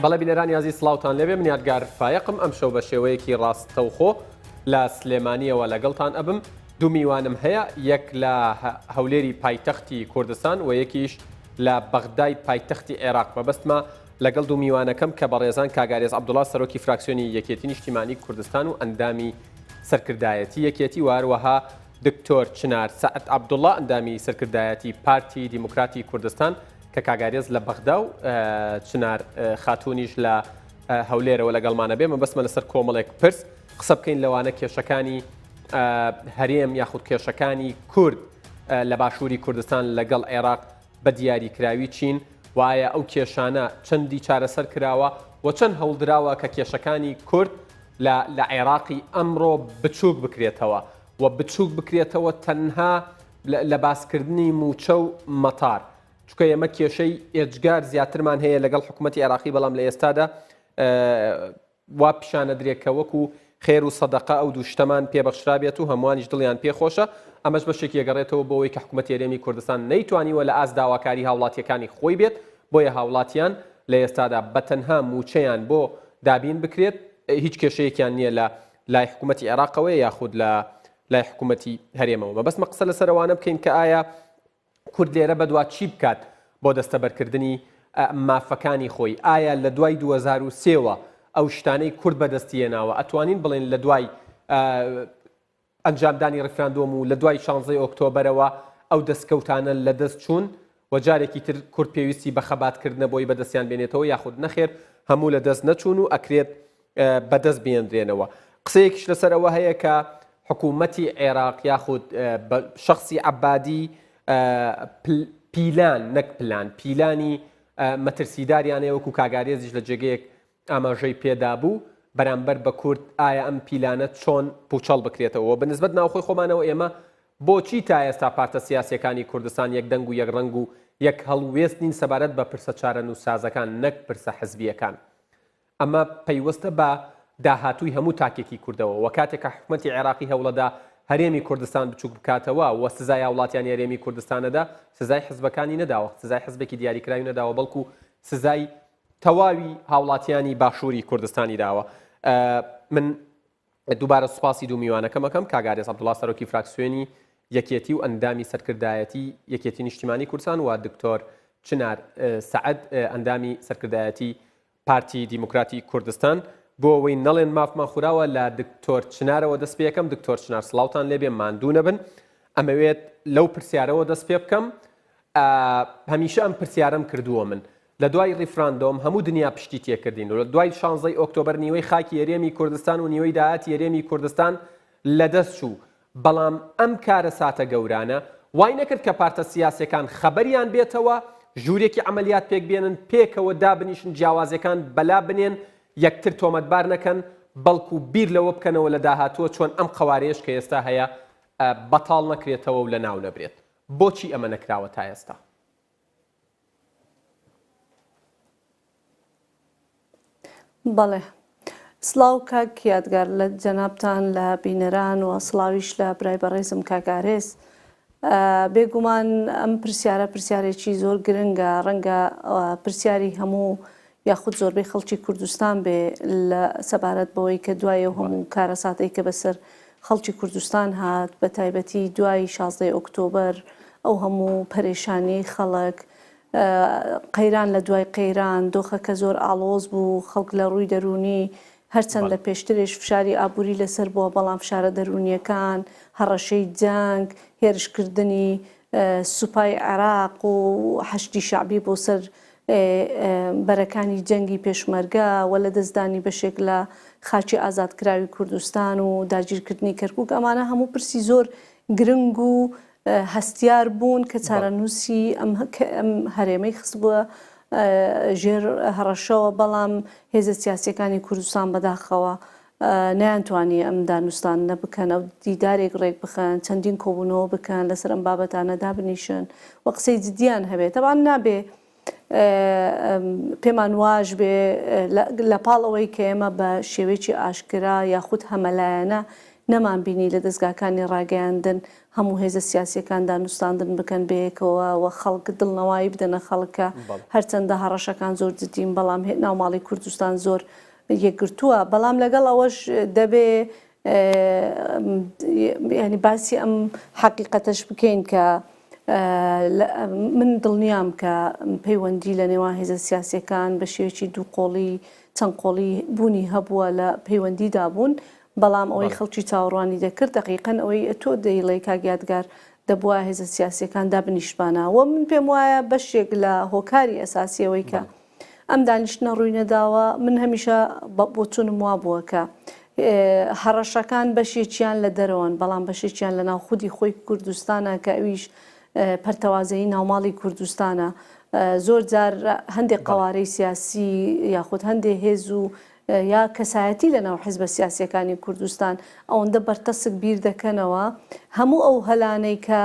بەڵێ بینەرانی ئازیز سڵاوتان لێبێ من یادگار فایەقم ئەمشەو بە شێوەیەکی ڕاستەوخۆ لە سلێمانیەوە لەگەڵتان ئەبم دوو میوانم هەیە یەک لە هەولێری پایتەختی کوردستان و یەکیش لە بەغدای پایتەختی عێراق مەبەستمە لەگەڵ دوو میوانەکەم کە بەڕێزان کاک ئارێز عەبدوڵا سەرۆکی فراکسیۆنی یەکێتی نیشتیمانی کوردستان و ئەندامی سەرکردایەتی یەکێتی و هەروەها دکتۆر چنار سەعد عەبدوڵا ئەندامی سەرکردایەتی پارتی دیموکراتی کوردستان کە کاک ئارێز لە بەغدا و چنار خاتوونیش لە هەولێرەوە لەگەڵمانە بێ مەبەستمە لەسەر کۆمەڵێک پرس قسە بکەین لەوانە کێشەکانی هەرێم یاخود کێشەکانی کورد لە باشووری کوردستان لەگەڵ عێراق بە دیاریکراوی چین و ئایا ئەو کێشانە چەندی چارەسەر کراوە و چەند هەوڵدراوە کە کێشەکانی کورد لە لە عێراقی ئەمڕۆ بچووک بکرێتەوە و بچووک بکرێتەوە تەنها لە باسکردنی مووچە و مەتار چونکە ئێمە کێشەی ئێجگار زیاترمان هەیە لەگەڵ حکوومەتی عێراقی بەڵام لە ئێستادا وا پیشانەدرێ کە وەکو خێر و سەدەقە ئەو دوو شتەمان پێ بەخشرابێت و هەمووانیش دڵیان پێ خۆشە، ئەمەش بەشێکی ئەگەڕێتەوە بۆ ئەوەی کە حکومەتی هەرێمی کوردستان نەیتوانیوە لە ئاست داواکاری هاوڵاتییەکانی خۆی بێت، بۆیە هاوڵاتیان لە ئێستادا بە تەنها مووچەیان بۆ دابین بکرێت هیچ کێشەیەکیان نییە لە لای حکومەتی عێراقەوەیە یاخود لە لای حکومەتی هەرێمەوە. مەبەستمە قسە لەسەر ئەوانە بکەین کە ئایا کورد لێرە بەدوا چی بکات بۆ دەستەبەرکردنی مافەکانی خۆی؟ ئایا لە دوای 2003 وە ئەو شتانەی کورد بەدەستی هێناوە ئەتوانین بڵێین لە دوای ئەنجامدانی ڕیفراندۆم و لە دوای شانزەی ئۆکتۆبەرەوە ئەو دەستکەوتانە لەدەست چوون و جارێکی تر کورد پێویستی بە خەباتکردنە بۆی بەدەستیان بێنێتەوە یاخود نەخێر هەموو لەدەست نەچوون و ئەکرێت بەدەست بێنرێنەوە. قسەیەکیش لەسەر ئەوە هەیە کە حکوومەتی عێراق یاخود بە شەخسی عەبادی پیلان نەک پلان پیلانی مەترسیداریان هەیە وەکو کاک ئارێزیش لە جێگەیەک ئاماژەی پێدابوو بەرامبەر بە کورد ئایا ئەم پیلانە چۆن پوچەڵ بکرێتەوە و بە نسبەت ناوخۆی خۆمانەوە ئێمە بۆچی تا ئێستا پارتە سیاسیەکانی کوردستان یەک دەنگ و یەک ڕەنگ و یەک هەڵوێست نین سەبارەت بە پرسە چارەنووسسازەکان نەک پرسە حزبیەکان؟ ئەمە پەیوەستە بە داهاتووی هەموو تاکێکی کوردەوە و کاتێک کە حکومەتی عێراقی هەوڵەدا هەرێمی کوردستان بچووک بکاتەوە و سزای هاوڵاتیانی هەرێمی کوردستان نەدا، سزای حزبەکانی نەداوە، سزای حزبێکی دیاریکراوی نەداوە، بەڵکو سزای تەواوی هاوڵاتیانی باشووری کوردستانی داوە. من دووبارە سوپاسی دوو میوانەکەم ئەکەم، کاک ئارێز عەبدوڵا سەرۆکی فراکسیۆنی یەکێتی و ئەندامی سەرکردایەتی یەکێتی نیشتیمانی کوردستان و دکتۆر چنار سەعد ئەندامی سەرکردایەتی پارتی دیموکراتی کوردستان. بۆ ئەوەی نەڵێن مافمان خوراوە لە دکتۆر چنارەوە دەست پێ ئەکەم، دکتۆر چنار سڵاوتان لێبێ ماندوو نەبن. ئەمەوێت لەو پرسیارەوە دەست پێ بکەم هەمیشە ئەم پرسیارەم کردووە من لە دوای ڕیفراندۆم هەموو دنیا پشتی تێکردین و لە دوای شانزەی ئۆکتۆبەر نیوەی خاکی هەرێمی کوردستان و نیوەی داهاتی هەرێمی کوردستان لەدەست چوو بەڵام ئەم کارەساتە گەورانە وای نەکرد کە پارتە سیاسیەکان خەبەریان بێتەوە ژوورێکی عەمەلیات پێک بێنن پێکەوە دابنیشن جیاوازیەکان بەلا بنێن یەکتر تۆمەتبار نەکەن بەڵکو بیر لەوە بکەنەوە لە داهاتووە چۆن ئەم قەوارەیەش کە ئێستا هەیە بەتاڵ نەکرێتەوە و لەناو نەبرێت بۆچی ئەمە نەکراوە تا ئێستا؟ بەڵێ سڵاو کاک یادگار لە جەنابتان لە بینەران و سڵاویش لە برای بەڕێزم کاک ئارێز بێگومان ئەم پرسیارە پرسیارێکی زۆر گرنگە ڕەنگە پرسیاری هەموو یاخود زۆربەی خەڵکی کوردستان بێ لە سەبارەت بەوەی کە دوای ئەو هەموو کارەساتەی کە بەسەر خەڵکی کوردستان هات بە تایبەتی دوای شازدەی ئۆکتۆبەر ئەو هەموو پەرێشانیەی خەڵک قەیران لە دوای قەیران دۆخەکە زۆر ئاڵۆز بوو خەڵک لە ڕووی دەروونی هەرچەندە پێشترێش فشاری ئابووری لەسەر بووە بەڵام فشارە دەروونیەکان هەڕەشەی جەنگ هێرشکردنی سوپای عێراق و حەشدی شەعبی بۆ سەر بەرەکانی جەنگی پێشمەرگە و لەدەستدانی بەشێک لە خاکی ئازادکراوی کوردستان و داگیرکردنی کەرکوک ئەمانە هەموو پرسی زۆر گرنگ و هەستیار بوون کە چارەنووسی ئەم هەرێمەی خستبووە ژێر هەڕەشەوە بەڵام هێزە سیاسیەکانی کوردستان بەداخەوە نەیانتوانی ئەم دانوستاندنە بکەن، ئەو دیدارێک ڕێک بخەن، چەندین کۆبوونەوە بکەن، لەسەر ئەم بابەتانە دابنیشن و قسەی جدیان هەبێ. تەبعەن نابێ پێمان واش بێ لە پاڵ ئەوەی کە ئێمە بە شێوەیەکی ئاشکرا یاخود هەمەلایەنە. نەمان بینی لە دەزگاکانی ڕاگەیاندن هەموو هێزە سیاسیەکان دانوستاندن بکەن بەیەکەوە و خەڵک دڵنەوایی بدەنە خەڵک کە هەرچەندە هەڕەشەکان زۆر جدین بەڵام ناو ماڵی کوردستان زۆر یەکگرتووە بەڵام لەگەڵ ئەوەش دەبێ ینی باسی ئەم حەقیقەتەش بکەین کە من دڵنیام کە پەیوەندی لە نێوان هێزە سیاسەکان بە شێوەیەکی دوو قۆڵی چەند قۆڵی بوونی هەبووە لە پەیوەندیدا بوون بەڵام ئەوەی خەڵکی چاوەڕوانی دەکرد دەقیقەن ئەوەی ئەتۆ دەیڵێی کاک یادگار دەبوایە هێزە سیاسیەکان دابنیشتبانا وە من پێم وایە بەشێک لە هۆکاری ئەساسی ئەوەی کە ئەم دانیشتنە ڕووی نەداوە من هەمیشە بۆچونم وابووە کە هەڕەشەکان بەشێکیان لە دەرەوەن بەڵام بەشێکیان لە ناو خودی خۆی کوردستانە کە ئەویش پەرتەوازەیی ناوماڵی کوردستانە زۆر جار هەندێک قەوارەی سیاسی یاخود هەندێک هێز و یا کەسایەتی لە ناو حیزبە سیاسیەکانی کوردستان ئەوەندە بەرتەسک بیر دەکەنەوە هەموو ئەو هەلانەی کە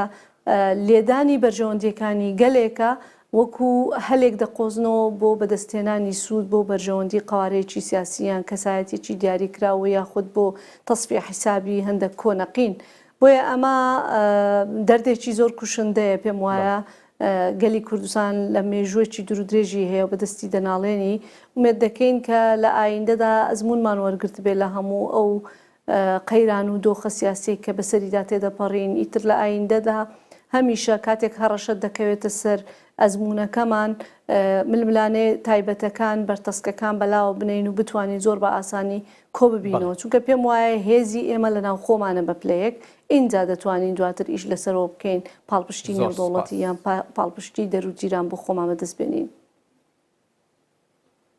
لێدانی بەرژەوەندیەکانی گەلێکە وەکو هەلێک دەقۆزنەوە بۆ بەدەستهێنانی سوود بۆ بەرژەوەندی قەوارەیەکی سیاسی یان کەسایەتیەکی دیاریکراو و یاخود بۆ تەسفیە حیسابی هەندەک کۆنەقین بۆیە ئەمە دەردێکی زۆر کوشندەیە پێم وایە گەلی کوردستان لە مێژووەکی دوورودرێژی هەیە و بەدەستی دەناڵێنی، ئومێد دەکەین کە لە ئایندەدا ئەزموونمان وەرگرتبێ لە هەموو ئەو قەیران و دۆخە سیاسیەی کە بەسەریدا تێدەپەڕین، ئیتر لە ئایندەدا هەمیشە کاتێک هەڕەشە دەکەوێتە سەر ئەزموونەکەمان ململانێ تایبەتەکان بەرتەسکەکان بەلاوە بنێین و بتوانین زۆر بە ئاسانی کۆببینەوە، چونکە پێم وایە هێزی ئێمە لە ناوخۆمانە بە پلەیەک، ئینجا دەتوانین دواتر ئیش لەسەرەوە بکەین، پاڵپشتی زۆر نێودەوڵەتی سوپاس. یان پاڵپشتی دەروجیران بۆ خۆمان بەدەست بێنین.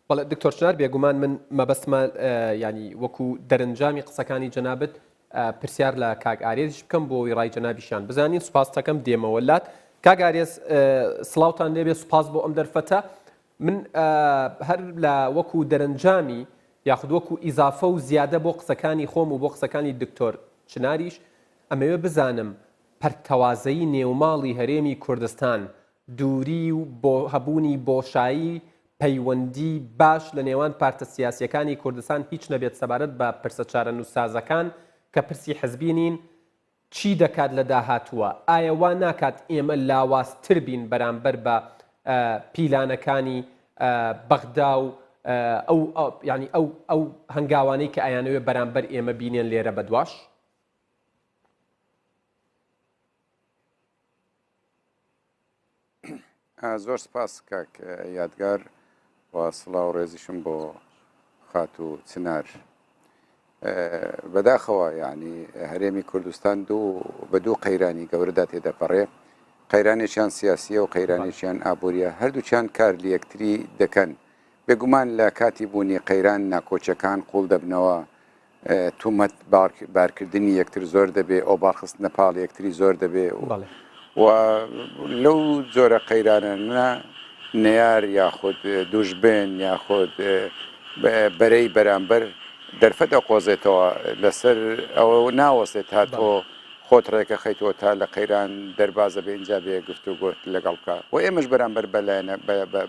بەڵێ دکتۆر چنار بێگومان من مەبەستمە یانی وەکو دەرەنجامی قسەکانی جەنابت پرسیار لە کاک ئارێزیش بکەم بۆ ئەوەی ڕای جەنابیشیان بزانین سوپاستەکەم دێمەوە لات کاک ئارێز سڵاوتان لێبێ سوپاس بۆ ئەم دەرفەتە من هەر لە وەکو دەرەنجامی یاخود وەکو ئیزافە و زیادە بۆ قسەکانی خۆم و بۆ قسەکانی دکتۆر چناریش ئەمەوێ بزانم پەرتەوازەیی نێوماڵی هەرێمی کوردستان دووری و بۆ هەبوونی بۆشایی پەیوەندی باش لە نێوان پارتە سیاسیەکانی کوردستان هیچ نەبێت سەبارەت بە پرسە چارەنووسسازەکان کە پرسی حزبی نین چی دەکات لە داهاتووە؟ ئایا وا ناکات ئێمە لاوازتر بین بەرامبەر بە پیلانەکانی بەغدا و ئەو یانی ئەو ئەو هەنگاوانەی کە ئەیانەوێ بەرامبەر ئێمە بینێن لێرە بەدواش؟ زۆر سپاس کاک یادگار و سڵاو ڕێزیشم بۆ خاتوو چنار. بەداخەوە یعنی هەرێمی کوردستان دوو بە دوو قەیرانی گەورەدا تێدەپەڕێ قەیرانێکیان سیاسیە و قەیرانێکیان ئابووریە هەردووچیان کار لە یەکتری دەکەن بێگومان لە کاتی بوونی قەیران ناکۆچەکان قوڵ دەبنەوە تومەت بارکردنی یەکتر زۆر دەبێ، ئۆباڵ خستنە پاڵ یەکتری زۆر دەبێ و لەو جۆرە قەیرانانە نەیار یاخود دوژمن یاخود بەرەی بەرامبەر دەرفەت ئەقۆزێتەوە لەسەر ئەوە ناوەستێت تا تۆ خۆت ڕێکەخەیتەوە تا لە قەیران دەربازە بێ ئینجا بێ گفتوگۆت لەگەڵ بکا و ئێمەش بەرامبەر بە لایەنە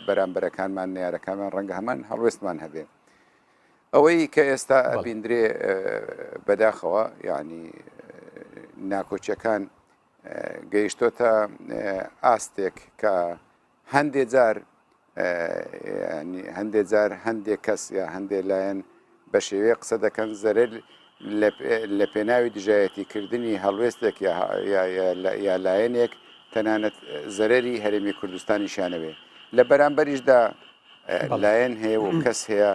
بەرامبەرەکانمان نەیارەکانمان ڕەنگە هەمان هەڵوێستمان هەبێ. ئەوەی کە ئێستا ئەبیندرێ بەداخەوە یعنی ناکۆکیەکان گەیشتۆتە ئاستێک کە هەندێ جار هەندێ جار هەندێک کەس یا هەندێ لایەن بە شێوەیە قسە دەکەن زەرەر لە پێناوی دژایەتیکردنی هەڵوێستێک یا لایەنێک تەنانەت زەرەری هەرێمی کوردستانیشیانەوێ لە بەرامبەریشدا لایەن هەیە و کەس هەیە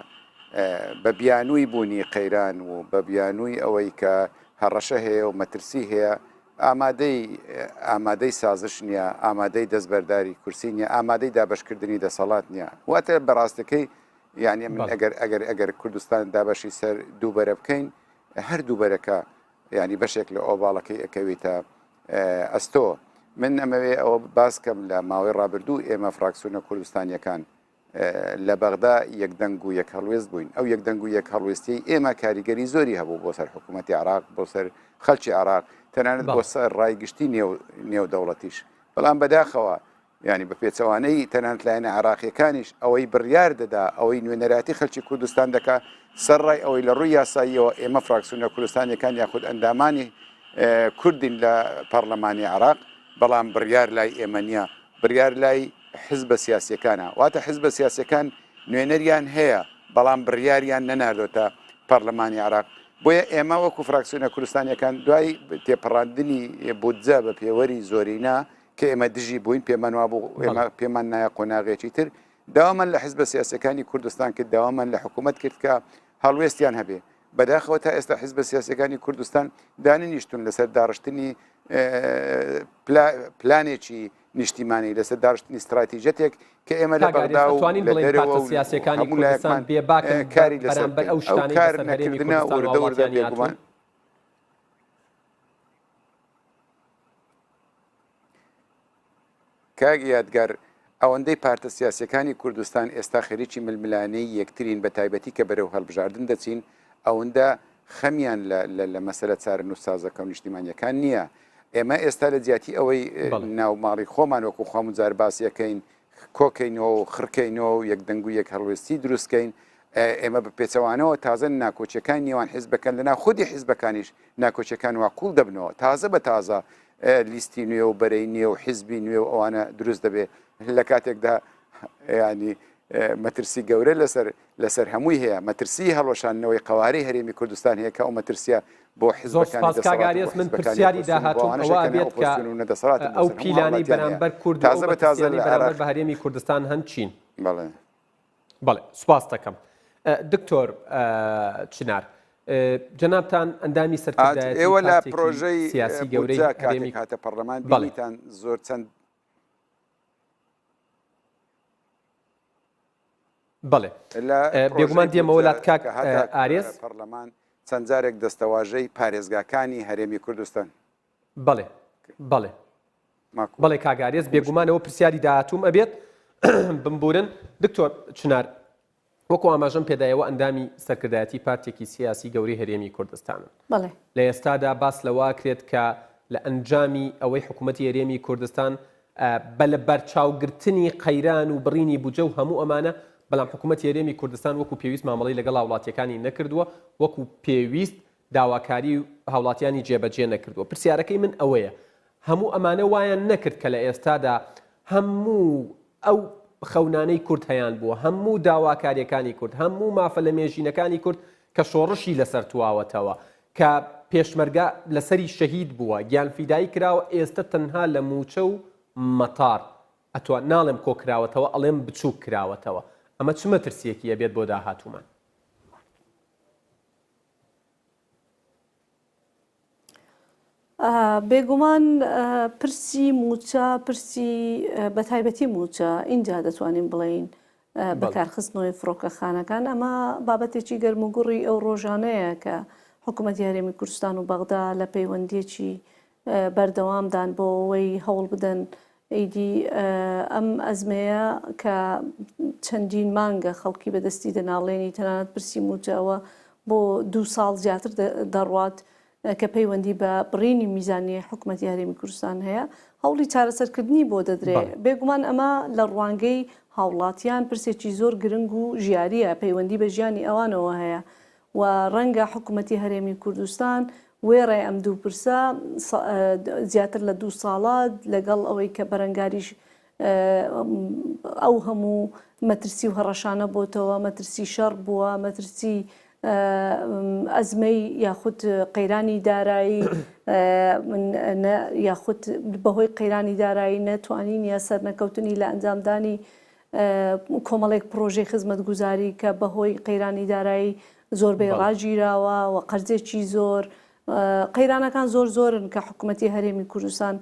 بە بیانووی بوونی قەیران و بە بیانووی ئەوەی کە هەڕەشە هەیە و مەترسی هەیە ئامادەی ئامادەی سازش نییە ئامادەی دەستبەرداری کورسی نییە ئامادەی دابشکردنی دەسەڵات نییە واتە بەڕاستەکەی یعنی من ئەگەر ئەگەر ئەگەر کوردستان دابەشی سەر دووبەرە بکەین هەر دووبەرەکە ینی بەشێک لە ئۆباڵەکەی ئەکەویتە ئەستۆ. من ئەمەوێ ئەوە باس کەم لە ماوەی ڕابردوو ئێمە فراکسیۆنە کوردستانیەکان لە بەغدا یەک دەنگ و یەک هەڵوێست بووین ئەو یەک دەنگ و یەک هەڵوێستی ئێمە کاریگەری زۆری هەبوو بۆ سەر حکوومەتی عراق بۆ سەر خەلکی عراق تەنانەت بۆ سەر ڕای گشتی نێو نێودەوڵەتیش بەڵام بەداخەوە. یانی بە پێچەوانەی تەنانەت لایەنە عێراقییەکانیش ئەوەی بڕیار دەدا، ئەوەی نوێنەرایەتی خەلکی کوردستان دەکا، سەرڕای ئەوەی لە ڕووی یاساییەوە ئێمە فراکسیۆنە کوردستانییەکان یاخود ئەندامانی کوردین لە پەڕلەمانی عێراق، بەڵام بڕیار لای ئێمە نییە، بڕیار لای حزبە سیاسییەکانە. واتە حزبە سیاسییەکان نوێنەریان هەیە، بەڵام بڕیاریان نەناردۆتە پەڕلەمانی عێراق. بۆیە ئێمە وەکو فراکسیۆنە کوردستانییەکان دوای تێپەڕاندنی بودجە بە پێوەری زۆرینە، کە ئێمە دژی بووین، پێمان وابوو ئێمە پێمان نایە قۆناغێکی تر، داوامان لە حزبە سیاسیەکانی کوردستان کرد، داوامان لە حکوومەت کرد کە هەڵوێستیان هەبێ. بەداخەوە تا ئێستا حزبە سیاسیەکانی کوردستان دانەنیشتوون لەسەر داڕشتنی پلانێکی نیشتیمانی، لەسەر داڕشتنی ستراتیژەتێک کە ئێمە لە بەغدا و توانین لە بڵێین دەرەوە پارتە و سیاسیەکانی هەموو کوردستان لایەکمان بێباکن کاری لەسەر بەرامبەر بکەین. ئەو ئەو شتانەی کار بەسەر هەرێمی نەکردنە کوردستان و وردە وردە هاوڵاتیانی هاتوون؟ بێگومان کاک یادگار، ئەوەندەی پارتە سیاسیەکانی کوردستان ئێستا خەریکی ململانێی یەکترین بە تایبەتی کە بەرەو هەڵبژاردن دەچین ئەوندە خەمیان لە لە لە مەسەلە چارەنووسسازەکە و نیشتیمانیەکان نییە. ئێمە ئێستا لە جیاتی ئەوەی ناو ماڵی خۆمان وەکو خۆمون جار باسی ئەکەین کۆکەینەوە و خڕکەینەوە و یەک دەنگ و یەک هەڵوێستی دروست کەین ئێمە بە پێچەوانەوە تازە ناکۆکیەکانی نێوان حیزبەکان لە ناو خودی حیزبەکانیش ناکۆکیەکان وا قوڵ دەبنەوە تازە بە تازە لیستی نوێ و بەرەی نوێ و حیزبی نوێ و ئەوانە دروست دەبێ لە کاتێکدا ینی مەترسی گەورە لەسەر لەسەر هەمووی هەیە مەترسی هەڵوەشاندنەوەی قەوارەی هەرێمی کوردستان هەیە کە ئەو مەترسیە بۆ زۆر حیزبەکانی سپاس کاک دەسەڵات و بۆ ئاریەس من حیزبەکانی پرسیاری ئۆپۆزسیۆن و بۆ داهاتووم ئەوانەشە ئەوە کە نە ئەبێت کە ئۆپۆزسیۆن و نە دەسەڵاتن ئەو بۆ سەر هەموو پیلانەی هاوڵاتیان هەیە بەرامبەر کورد و ئەو تازە بە تازە مەترسیانەی لە بەرامبەر عێراق بە هەرێمی کوردستان هەن چین؟ بەڵێ. بەڵێ سوپاست دەکەم دکتۆر چنار جەنابتان ئەندامی سەرکردایەتی ئێوە لە پارتێکی پرۆژەی سیاسی گەورەی بودجە هەرێمی کاتێک هاتە پەڕلەمان بەڵێ بینیتان زۆر چەند بەڵێ لە بێگومان پرۆژەی دێمەوە بودجە لات کاک کە هاتە ئارێز پەڕلەمان چەند جارێک دەستەواژەی پارێزگاکانی هەرێمی کوردستان بەڵێ بەڵێ ماکو بەڵێ کاک ئارێز بێگومان ئەوە پرسیاری داهاتووم ئەبێت بمبورن دکتۆر چنار وەکو ئاماژەم پێدا ئێوە ئەندامی سەرکردایەتی پارتێکی سیاسی گەورەی هەرێمی کوردستانن. بەڵێ. لە ئێستادا باس لەوە ئەکرێت کە لە ئەنجامی ئەوەی حکوومەتی هەرێمی کوردستان بە لەبەرچاوگرتنی قەیران و بڕینی بودجە و هەموو ئەمانە بەڵام حکوومەتی هەرێمی کوردستان وەکو پێویست مامەڵەی لەگەڵ هاوڵاتیەکانی نەکردووە وەکو پێویست داواکاری هاوڵاتیانی جێبەجێ نەکردووە پرسیارەکەی من ئەوەیە هەموو ئەمانە وایان نەکرد کە لە ئێستادا هەموو ئەو خەونانەی کورد هەیان بووە، هەموو داواکارییەکانی کورد، هەموو مافە لەمێژینەکانی کورد کە شۆڕشی لەسەر تواوەتەوە، کە پێشمەرگە لەسەری شەهید بووە، گیانفیدایی کراوە، ئێستە تەنها لە مووچە و مەتار ئەتوان، ناڵێم کۆکراوەتەوە، ئەڵێم بچووک کراوەتەوە. ئەمە چ مەترسییەکی ئەبێت بۆ داهاتوومان؟ بێگومان پرسی مووچە پرسی بەتایبەتی مووچە ئینجا دەتوانین بڵێین بەکارخستنەوەی فڕۆکەخانەکان ئەمە بابەتێکی گەرموگوڕی ئەو ڕۆژانەیە کە حکوومەتی هەرێمی کوردستان و بەغدا لە پەیوەندیەکی بەردەوامدان بۆ ئەوەی هەوڵ بدەن ئیدی ئەم ئەزمەیە کە چەندین مانگە خەڵکی بەدەستی دەناڵێنی تەنانەت پرسی مووچەوە بۆ دوو ساڵ زیاتر دەڕوات کە پەیوەندی بە بڕینی میزانیەی حکومەتی هەرێمی کوردستان هەیە، هەوڵی چارەسەرکردنی بۆ دەدرێ. بێگومان ئەمە لە ڕوانگەی هاوڵاتیان پرسێکی زۆر گرنگ و ژیارییە، پەیوەندی بە ژیانی ئەوانەوە هەیە و ڕەنگە حکومەتی هەرێمی کوردستان وێڕای ئەم دوو پرسە زیاتر لە دوو ساڵە لەگەڵ ئەوەی کە بەرەنگاریش ئەو هەموو مەترسی و هەڕەشانە بۆتەوە، مەترسی شەڕ بووە، مەترسی ئەزمەی یاخود قەیرانی دارایی یاخود بەهۆی قەیرانی دارایی نەتوانین یا سەرنەکەوتنی لە ئەنجامدانی کۆمەڵێک پرۆژەی خزمەتگوزاری کە بەهۆی قەیرانی دارایی زۆربەی ڕاگیراوە و قەرزێکی زۆر قەیرانەکان زۆر زۆرن کە حکوومەتی هەرێمی کوردستان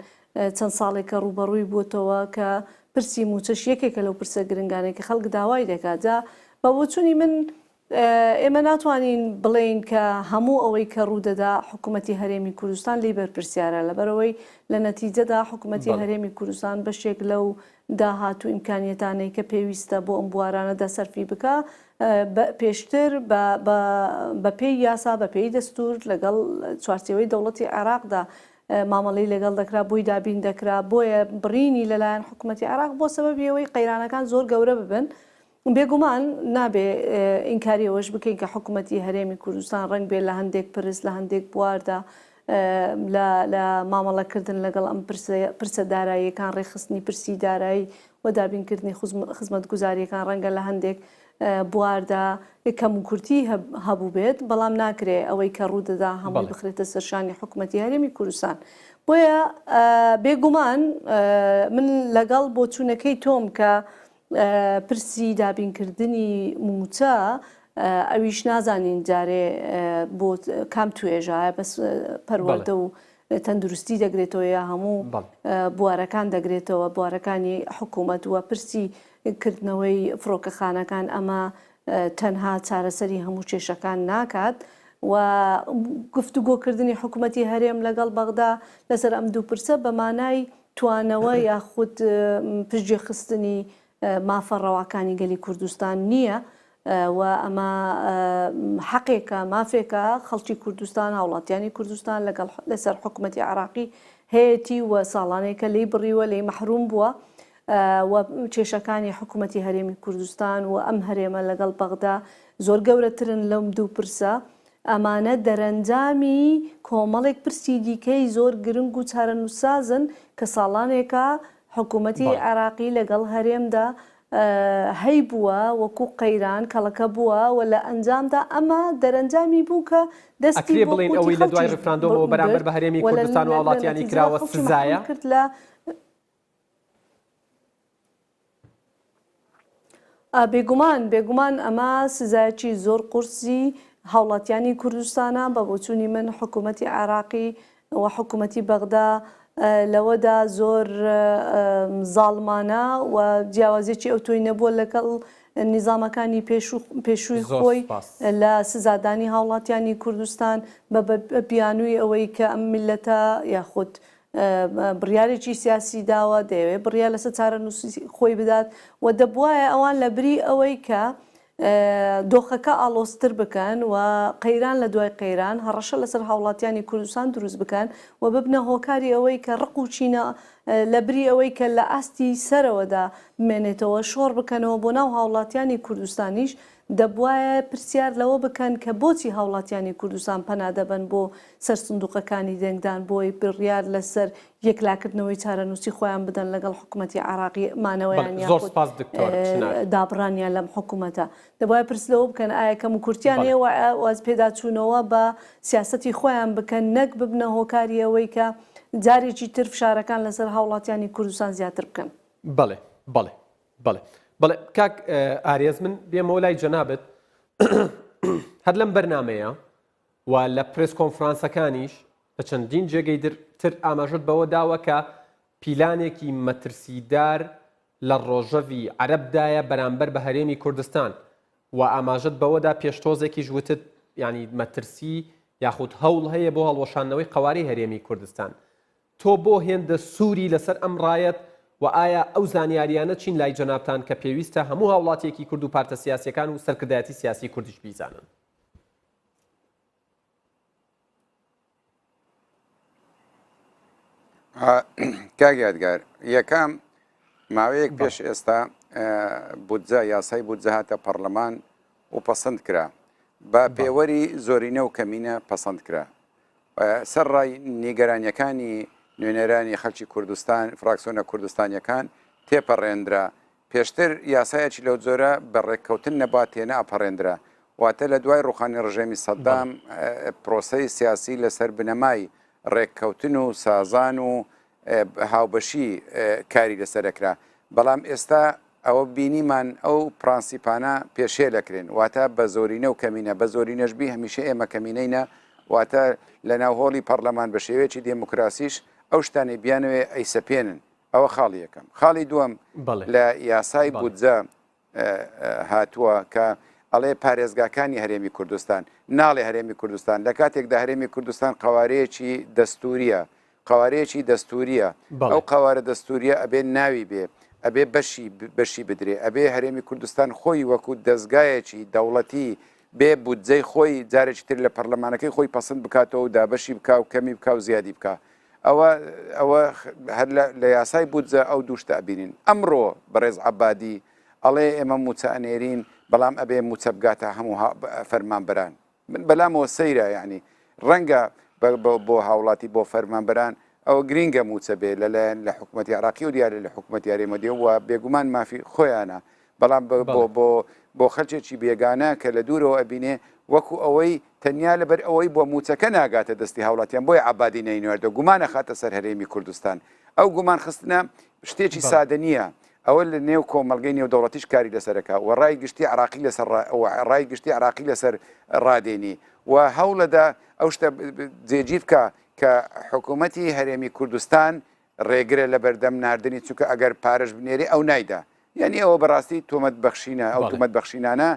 چەند ساڵێکە ڕووبەڕووی بووەتەوە کە پرسی مووچەش یەکێکە لەو پرسە گرنگانەی کە خەڵک داوای دەکات جا بە بۆچوونی من ئێمە ناتوانین بڵێین کە هەموو ئەوەی کە ڕوودەدا حکوومەتی هەرێمی کوردستان لێی بەرپرسیارە لەبەرئەوەی لە نەتیجەدا حکوومەتی هەرێمی کوردستان بەشێک لەو داهات و ئیمکانیەتانەی کە پێویستە بۆ ئەم بوارانەدا سەرفی بکا پێشتر بە پێی یاسا بە پێی دەستور لەگەڵ چوارچێوەی دەوڵەتی عێراقدا. مامەڵەی لەگەڵ دەکرا بۆی دابین دەکرا بۆیە بڕینی لەلایەن حکوومەتی عێراق بۆ سەبەبی ئەوەی قەیرانەکان زۆر گەورە ببن بێگومان نابێ ئینکاری ئەوەش بکەین کە حکوومەتی هەرێمی کوردستان ڕەنگ بێ لە هەندێک پرس لە هەندێک بواردا لە لە مامەڵەکردن لەگەڵ ئەم پرسە داراییەکان ڕێکخستنی پرسی دارایی و دابینکردنی خزمەتگوزارییەکان ڕەنگە لە هەندێک بواردا کەموکورتی هەبووبێت، بەڵام ناکرێ ئەوەی کە ڕوودەدا هەمووی بخرێتە سەر شانی حکومەتی هەرێمی کوردستان. بۆیە بێگومان من لەگەڵ بۆچوونەکەی تۆم کە پرسی دابینکردنی مووچە ئەویش نازانین جارێ بۆ کام توێژە بەس پەروەردە و تەندروستی دەگرێتەوە یا هەموو بوارەکان دەگرێتەوە بوارەکانی حکوومەت و پرسی کردنەوەی فڕۆکەخانەکان ئەمە تەنها چارەسەری هەموو کێشەکان ناکات و گفتوگۆکردنی حکوومەتی هەرێم لەگەڵ بەغدا لەسەر ئەم دوو پرسە بە مانای توانەوە یاخود پشتگوێخستنی مافە ڕەواکانی گەلی کوردستان نییە و ئەمە حەقێکە، مافێکە خەڵکی کوردستان، هاوڵاتیانی کوردستان لەگەڵ لەسەر حکومەتی عێراقی هەیەتی و ساڵانێکە لێی بڕیوە، لێی مەحروم بووە و کێشەکانی حکومەتی هەرێمی کوردستان و ئەم هەرێمە لەگەڵ بەغدا زۆر گەورەترن لەم دوو پرسە. ئەمانە دەرەنجامی کۆمەڵێک پرسی دیکەی زۆر گرنگ و چارەنووسسازن کە ساڵانێکە حکوومەتی عێراقی لەگەڵ هەرێمدا هەیبووە وەکوو قەیران کەڵەکە بووە و لە ئەنجامدا ئەمە دەرەنجامی بوو کە دەستی ئەکرێ بۆ بڵێین قوتی ئەوەی لە دوای خەڵکیش ڕیفراندۆمەوە بەرامبەر برد بە هەرێمی و لە کوردستان و لە هاوڵاتیانی نەتیجەدا کراوە خەڵکی مەحرووم سزایە؟ کرد لە بێگومان بێگومان ئەمە سزایەکی زۆر قورسی هاوڵاتیانی کوردستانە، بە بۆچوونی من حکوومەتی عێراقی و حکوومەتی بەغدا لەوەدا زۆر زاڵمانە و جیاوازیەکی ئەوتۆی نەبووە لەگەڵ نیزامەکانی پێشووی زۆر خۆی سوپاس. لە سزادانی هاوڵاتیانی کوردستان بە بیانووی ئەوەی کە ئەم میللەتە یاخود بڕیارێکی سیاسی داوە، دەیەوێت بڕیار لەسەر چارەنووسی خۆی بدات و دەبوایە ئەوان لە بری ئەوەی کە دۆخەکە ئاڵۆزتر بکەن و قەیران لە دوای قەیران هەڕەشە لەسەر هاوڵاتیانی کوردستان دروست بکەن و ببنە هۆکاری ئەوەی کە ڕق و کینە لە بری ئەوەی کە لە ئاستی سەرەوەدا بمێنێتەوە شۆڕ بکەنەوە بۆ ناو هاوڵاتیانی کوردستانیش دەبوایە پرسیار لەوە بکەن کە بۆچی هاوڵاتیانی کوردستان پەنا دەبەن بۆ سەر سندوقەکانی دەنگدان بۆی بڕیار لەسەر یەکلاکردنەوەی چارەنووسی خۆیان بدەن لەگەڵ حکومەتی عێراقی بەڵێ مانەوەیان زۆر یاخود سپاس دکتۆر چنار. دابڕانیان لەم حکومەتە. دەبوایە پرس لەوە بکەن ئایا کەموکورتیان بەڵێ. هەیە و واز پێداچوونەوە بە سیاسەتی خۆیان بکەن نەک ببنە هۆکاری ئەوەی کە جارێکی تر فشارەکان لەسەر هاوڵاتیانی کوردستان زیاتر بکەن. بەڵێ بەڵێ بەڵێ بەڵێ کاک ئارێز من بێمەوە لای جەنابت هەر لەم بەرنمەیە و لە پرێس کۆنفرانسەکانیش لە چەندین جێگەی تر ئاماژەت بەوە داوە کە پیلانێکی مەترسیدار لە ڕۆژەڤی عەرەبدایە بەرامبەر بە هەرێمی کوردستان و ئاماژەت بەوەدا پێشتۆزێکیش وتت ینی مەترسی یاخود هەوڵ هەیە بۆ هەڵوەشاندنەوەی قەوارەی هەرێمی کوردستان تۆ بۆ هێندە سووری لەسەر ئەم ڕایەت و ئایا ئەو زانیاریانە چین لای جەنابتان کە پێویستە هەموو هاوڵاتیەکی کورد و پارتە سیاسیەکان و سەرکردایەتی سیاسی کوردیش بیزانن؟ کاک یادگار یەکەم ماوەیەک پێش ئێستا بودجە یاسای بودجە هاتە پەرلەمان و پەسەند کرا بە پێوەری زۆرینە و کەمینە پەسەند کرا سەرڕای نیگەرانیەکانی نوێنەرانی خەلکی کوردستان، فراکسۆنە کوردستانیەکان تێپەڕێندرا. پێشتر یاسایەکی لەو جۆرە بە ڕێککەوتن نەبا تێنەئەپەڕێندرا. واتە لە دوای ڕوخانی ڕژێمی سەدام پرۆسەی سیاسی لەسەر بنەمای ڕێککەوتن و سازان و هاوبەشی کاری لەسەر ئەکرا. بەڵام ئێستا ئەوە بینیمان ئەو پرانسیپانە پێشێل ئەکرێن واتە بە زۆرینە و کەمینە بە زۆرینەش بی هەمیشە ئێمە کەمینەینە واتە لە ناو هۆڵی پەڕلەمان بە شێوەیەکی دێموکراسیش ئەو شتانەی بیانەوێ ئەیسەپێنن ئەوە خاڵی یەکەم خاڵی دووەم لە یاسای بودجە هاتووە کە ئەڵێ پارێزگاکانی هەرێمی کوردستان ناڵێ هەرێمی کوردستان لە کاتێکدا هەرێمی کوردستان قوارەیەکی دەستوریە قەوارەیەکی دەستوریە ئەو قەوارە دەستوریە ئەبێ ناوی بێ ئەبێ بەشی بەشی بدرێ ئەبێ هەرێمی کوردستان خۆی وەکو دەزگایەکی دەوڵەتی بێ بودجەی خۆی جارێکی تر لە پەرلەمانەکەی خۆی پەسند بکاتەوە و دابەشی بکا و کەمی بکا و زیادی بکا. ئەوە ئەوە هەر لە یاسای بودجە ئەو دوو شتە ئەبینین. ئەمڕۆ بەڕێز عەبادی ئەڵێ ئێمە مووچە ئەنێرین بەڵام ئەبێ مووچە بگاتە هەموو فەرمانبەران. من بەلامەوە سەیرە یانی ڕەنگە بۆ هاوڵاتی بۆ فەرمانبەران ئەوە گرینگە مووچە بێ لەلایەن لە حکوومەتی عراقی و دیارە لە حکوومەتی هەرێمە دێ و بێگومان مافی خۆیانە بەڵام بۆ بۆ بۆ خەلکێکی بێگانە کە لە دوورەوە ئەبینێ وەکو ئەوەی تەنیا لەبەر ئەوەی بۆ مووچەکە ناگاتە دەستی هاوڵاتیان بۆیە عەبادی نەیناردووە گومان ئەخاتە سەر هەرێمی کوردستان ئەو گومان خستنە شتێکی سادە نییە ئەوە لە نێو کۆمەڵگەی نێودەوڵەتیش کاری لەسەر ئەکا و ڕای گشتی عراقی لەسەر ڕای گشتی عراقی لەسەر ڕادێنی و هەوڵەدا ئەو شتە جێگیر بکە کە حکوومەتی هەرێمی کوردستان ڕێگرە لە بەردەم ناردنی چونکە ئەگەر پارەش بنێرێ ئەو نایدا یعنی ئەوە بەڕاستی تۆمەت بەخشینە ئەو تۆمەت بەخشینانە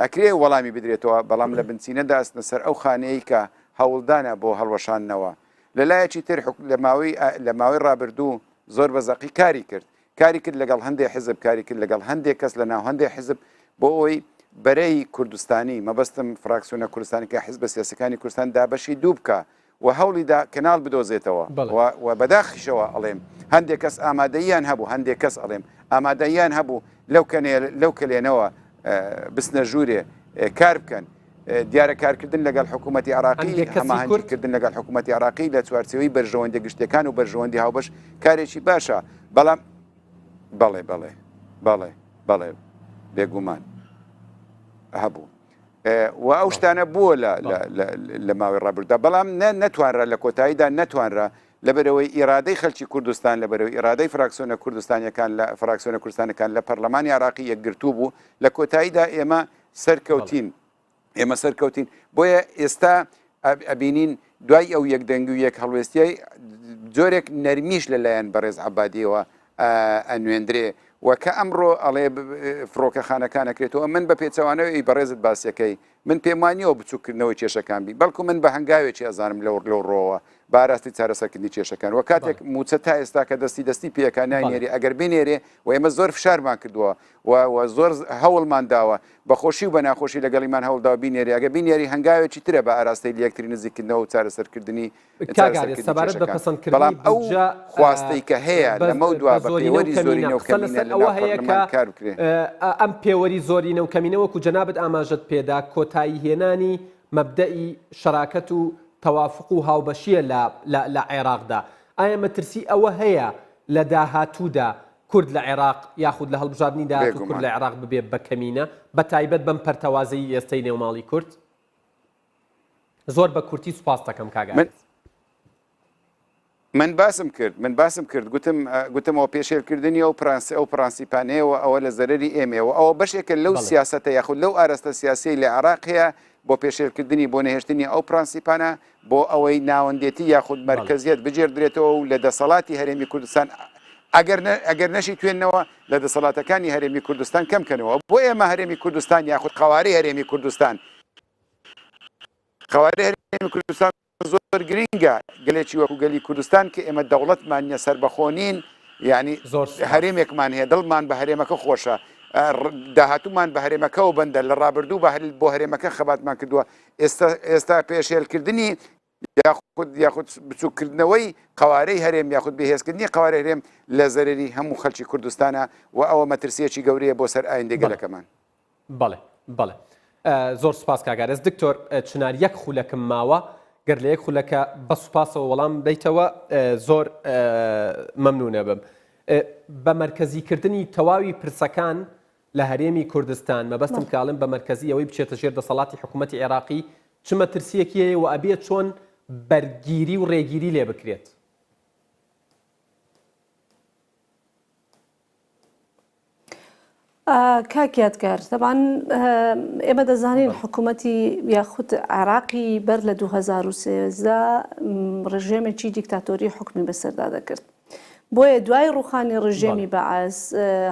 ئەکرێ وەڵامی بدرێتەوە بەڵام لە بنچینەدا ئەستنە سەر ئەو خانەیە کە هەوڵدانە بۆ هەڵوەشاندنەوە لە لایەکی تر لە ماوەی لە ماوەی ڕابردوو زۆر بە زەقی کاری کرد کاری کرد لەگەڵ هەندێ حزب کاری کرد لەگەڵ هەندێک کەس لە ناو هەندێک حزب بۆ ئەوەی بەرەی کوردستانی مەبەستم فراکسیۆنە کوردستانەکە حزبە سیاسەکانی کوردستان دابەشی دوو بکە و هەوڵی دا کەناڵ بدۆزێتەوە و و بەداخیشەوە ئەڵێم هەندێک کەس ئامادەییان هەبوو هەندێک کەس ئەڵێم ئامادەییان هەبوو لەو کەنێ لەو کەلێنەوە بچنە ژوورێ کار بکەن دیارە کارکردن لەگەڵ حکوومەتی عراقی هەماهەنگیکردن لەگەڵ حکوومەتی عراقی لە چوارچێوەی بەرژەوەندی گشتەکان و بەرژەوەندی هاوبەش کارێکی باشە بەڵام بەڵێ بەڵێ بەڵێ بەڵێ بێگومان هەبوو. و ئەو شتانە بووە لە ماوەی ڕابردوودا بەڵام نەتوانرا لە کۆتاییدا نەتوانرا لەبەرەوەی ئیرادەی خەلکی کوردستان لەبەرەوەی ئیرادەی فراکسیۆنە کوردستانیەکان لە فراکسیۆنە کوردستانەکان لە پەرلەمانی عراقی یەکگرتوو بوو لە کۆتاییدا ئێمە سەرکەوتین ئێمە سەرکەوتین بۆیە ئێستا ئەبینین دوای ئەو یەکدەنگی و یەک هەڵوێستیای جۆرێک نەرمیش لەلایەن بەڕێز عەبادیەوە ئەنوێندرێ و کە ئەمڕۆ ئەڵێ فڕۆکەخانەکان ئەکرێتەوە من بە پێچەوانەوە ی بەڕێزت باسیەکەی من پێم وانیەوە بچووکردنەوەی کێشەکان بی بەڵکو من بە هەنگاوێکی ئەزانم لەو لەو ڕۆوە بە ئاراستی چارەسەرکردنی کێشەکان و کاتێک موچە تا ئێستا کە دەستی دەستی پێەکە ناینێری ئەگەر بینێرێ و ئێمە زۆر فشارمان کردووە و و زۆر هەوڵمان داوە بە خۆشی و بە ناخۆشی لەگەڵیمان هەوڵداوە بینێری ئەگە بینێری هەنگاوێکی ترە بە ئاراستەی لەیەکتری نزیککردنەوە و چارەسەرکردنی کاک ئارێز سەبارەت بە پەسەندکردنی بەڵام ئەو بودجە خواستەی کە هەیە بە لەمەودوا بە بە زۆرینە و پێوەری کەمینە زۆرینە و قسە کەمینە لەسەر لە ئەوە ناو هەیە کە پەرلەمان کار بکرێ. ئەم پێوەری زۆرینە و کەمینە وەکو جەنابت ئاماژەت پێدا کۆتایی هێنانی مەبدەئی شەراکەت و تەوافق و هاوبەشییە لە لە لە عێراقدا ئایا مەترسی ئەوە هەیە لە داهاتوودا کورد لە عێراق یاخود لە هەڵبژاردنی داهاتوو کورد بێگومان. لە عێراق ببێ بە کەمینە بە تایبەت بەم پەرتەوازەیی ئێستەی نێوماڵی کورد؟ زۆر بە کورتی سوپاست دەکەم کاک من ئارێز. من باسم کرد من باسم کرد گوتم گوتم ئەوە پێشێلکردنی ئەو پرانسی ئەو پرانسیپانەیەوە ئەوە لە زەرەری ئێمەوە ئەوە بەشێکە لەو بەڵێ. سیاسەتە یاخود لەو ئاراستە سیاسیەی لە عێراق هەیە بۆ پێشێلکردنی بۆ نەهێشتنی ئەو پرانسیپانە بۆ ئەوەی ناوەندێتی یاخود بەڵێ. مەرکەزیەت بگێڕدرێتەوە و لە دەسەڵاتی هەرێمی کوردستان ئەگەر نە ئەگەر نەشی توێنەوە لە دەسەڵاتەکانی هەرێمی کوردستان کەم کەنەوە بۆ ئێمە هەرێمی کوردستان یاخود قەوارەی هەرێمی کوردستان قەوارەی هەرێمی کوردستان زۆر گرینگە گەلێکی وەکو گەلی کوردستان کە ئێمە دەوڵەتمان نیە سەربەخۆ نین یعنی زۆر سوپاس. هەرێمێکمان هەیە دڵمان بە هەرێمەکە خۆشە داهاتوومان بە هەرێمەکەەوە بەندە لە ڕابردوو بە بۆ هەرێمەکە خەباتمان کردووە ئێستا ئێستا پێشێلکردنی یاخود یاخود بچووکردنەوەی قوارەی هەرێم یاخود بەهێزکردنی قوارەی هەرێم لە زەرری هەموو خەلکی کوردستانە و ئەوە مەترسیەکی گەورەیە بۆ سەر ئایندەی بەڵێ. گەلەکەمان. بەڵێ بەڵێ زۆر سوپاس کاک ئارێز دکتۆر چنار یەک خولەکم ماوە گەر لە یەک خولەکە بە سوپاسەوە وەڵام بدەیتەوە زۆر مەمنونە بم بە مەرکەزیکردنی تەواوی پرسەکان لە هەرێمی کوردستان مەبەستم کاڵم بە مەرکەزی ئەوەی بچێتە ژێر دەسەڵاتی حکوومەتی عێراقی چ مەترسیەکی هەیە و ئەبێ چۆن بەرگیری و ڕێگیری لێ بکرێت؟ کاک یادگار تەبعەن ئێمە دەزانین حکوومەتی یاخود عێراقی بەر لە 2013 ڕژێمێکی دیکتاتۆری حکومی بەسەردا دەکرد. بۆیە دوای ڕوخانی ڕژێمی بەعس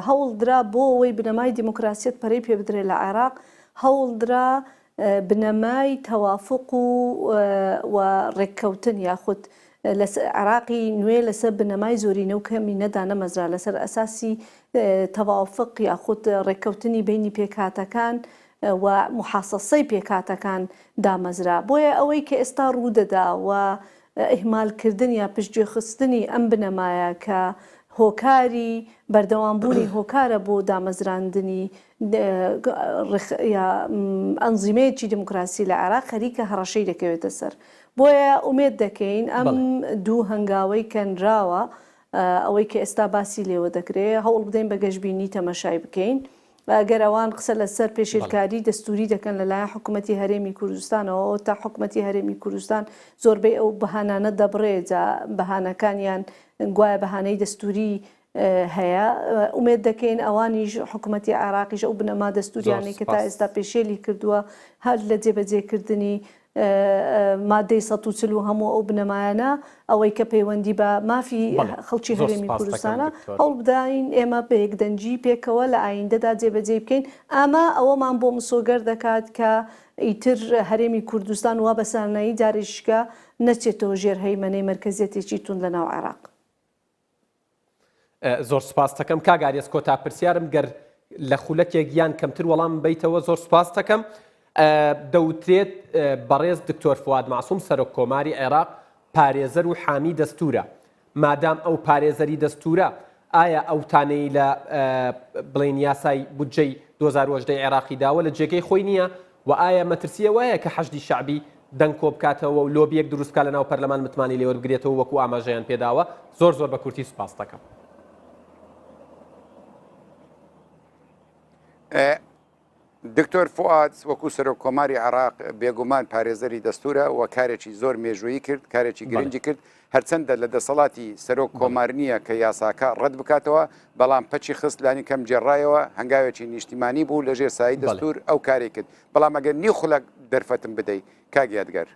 هەوڵدرا بۆ ئەوەی بنەمای دیموکراسیەت پەرەی پێ بدرێت لە عێراق هەوڵدرا بنەمای تەوافوق و و ڕێککەوتن یاخود لەسەر عێراقی نوێ لەسەر بنەمای زۆرینە و کەمینە دانەمەزرا لەسەر ئەساسی تەوافق یاخود ڕێککەوتنی بەینی پێکهاتەکان و موحاسەسەی پێکهاتەکان دامەزرا بۆیە ئەوەی کە ئێستا ڕوودەدا و. ئیهمالکردن یا پشتگوێخستنی ئەم بنەمایە کە هۆکاری بەردەوامبوونی هۆکارە بۆ دامەزراندنی یا ئەنزیمەیەکی دیموکراسی لە عێراق خەریکە هەڕەشەی دەکەوێتە سەر. بۆیە ئومێد دەکەین ئەم دوو هەنگاوەی کە نراوە ئەوەی کە ئێستا باسی لێوە دەکرێ هەوڵ بدەین بە گەشبینی تەمەشای بکەین. ئەگەر ئەوان قسە لەسەر پێشێلکاری دەستووری دەکەن لەلایەن حکومەتی هەرێمی کوردستانەوە، ئەوەتا حکومەتی هەرێمی کوردستان زۆربەی ئەو بەهانانە دەبڕێ، جا بەهانەکانیان گوایە بەهانەی دەستووری هەیە، ئومێد دەکەین ئەوانیش حکومەتی عێراقیش ئەو بنەما دەستووریانەی کە تا ئێستا پێشێلی کردووە هەر لە جێبەجێکردنی مادەی 140 و هەموو ئەو بنەمایانە ئەوەی کە پەیوەندی بە مافی خەڵکی هەرێمی کوردستانە هەوڵبداین ئێمە بە یەکدەنگی پێکەوە لە ئایندەدا جێبەجێی بکەین ئەمە ئەوەمان بۆ مسۆگەر دەکات کە ئیتر هەرێمی کوردستان وا بە سانایی جارێکیشکە نەچێتەوە ژێر هەیمەنەی مەرکەزیەتێکی توند لە ناو عێراق. زۆر سوپاستەکەم کاک ئاریەس کۆتا پرسیارم گەر لە خولەکێک یان کەمتر وەڵام بەیتەوە زۆر سوپاستەکەم دەوترێت بەڕێز دکتۆر فواد مەعسوم سەرۆک کۆماری عێراق پارێزەر و حامی دەستورە مادام ئەو پارێزەری دەستورە ئایا ئەو تانەی لە بڵێن یاسای بودجەی 2010 عێراقی داوە لە جێگەی خۆی نییە وە ئایا مەترسی ئەوە هەیە کە حەشدی شەعبی دەنگ کۆبکاتەوە و لۆبیەک دروست بکات لەناو پەرلەمان متمانەی لێوەربگرێتەوە وەکو ئاماژەیان پێداوە؟ زۆر زۆر بە کورتی سوپاست دەکەم. دکتۆر فوئاد وەکو سەرۆک کۆماری عێراق بێگومان پارێزەری دەستورە و کارێکی زۆر مێژوویی کرد کارێکی گرنگی کرد هەرچەندە لە دەسەڵاتی سەرۆک کۆمار نییە کە یاساکە ڕەت بکاتەوە، بەڵام پەکی خست لانی کەم گێڕایەوە، هەنگاوێکی نیشتیمانی بوو لەژێر سایەی دەستوور ئەو کارەی کرد. بەڵام ئەگەر نیو خولەک دەرفەتم بدەی کاک یادگار.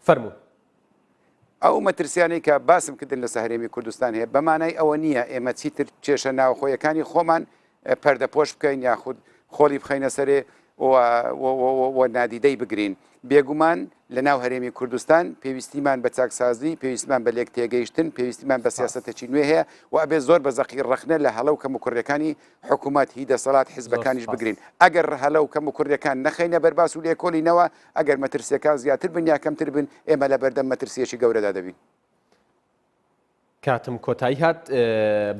فەرموو. ئەو مەترسیانەی کە باسم کردن لەسەر هەرێمی کوردستان هەیە بە مانای ئەوە نییە ئێمە چیتر کێشە ناوخۆیەکانی خۆمان پەردەپۆش بکەین یاخود خۆڵی بخەینە سەرێ و نادیدەی بگرین. بێگومان لە ناو هەرێمی کوردستان پێویستیمان بە چاکسازی، پێویستمان بە لێک تێگەیشتن، پێویستیمان بە سیاسەتێکی نوێ هەیە و ئەبێ زۆر بە زەقی ڕەخنە لە هەڵە و کەموکوڕیەکانی حکوومەت، هی دەسەڵات، حیزبەکانیش بگرین. ئەگەر هەڵە و کەموکوڕیەکان نەخەینە بەرباس و لێکۆڵینەوە، ئەگەر مەترسیەکان زیاتر بن یا کەمتر بن، ئێمە لە بەردەم مەترسیەکی گەورەدا دەبین. کاتم کۆتایی هات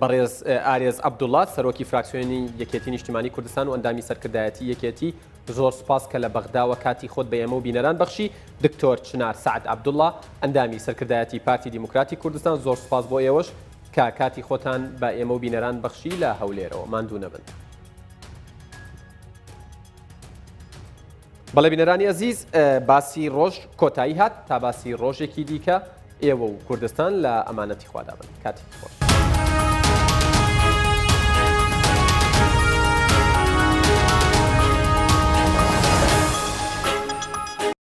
بەڕێز ئارێز عەبدوڵا سەرۆکی فراکسیۆنی یەکێتی نیشتیمانی کوردستان و ئەندامی سەرکردایەتی یەکێتی زۆر سوپاس کە لە بەغداوە کاتی خۆت بە ئێمە و بینەران بەخشی دکتۆر چنار سەعد عەبدوڵا ئەندامی سەرکردایەتی پارتی دیموکراتی کوردستان زۆر سوپاس بۆ ئێوەش کە کاتی خۆتان بە ئێمە و بینەران بەخشی لە هەولێرەوە ماندوو نەبن. بەڵێ بینەرانی ئەزیز باسی ڕۆژ کۆتایی هات تا باسی ڕۆژێکی دیکە ئێوە و کوردستان لە ئەمانەتی خوادا بن کاتێکی خۆش.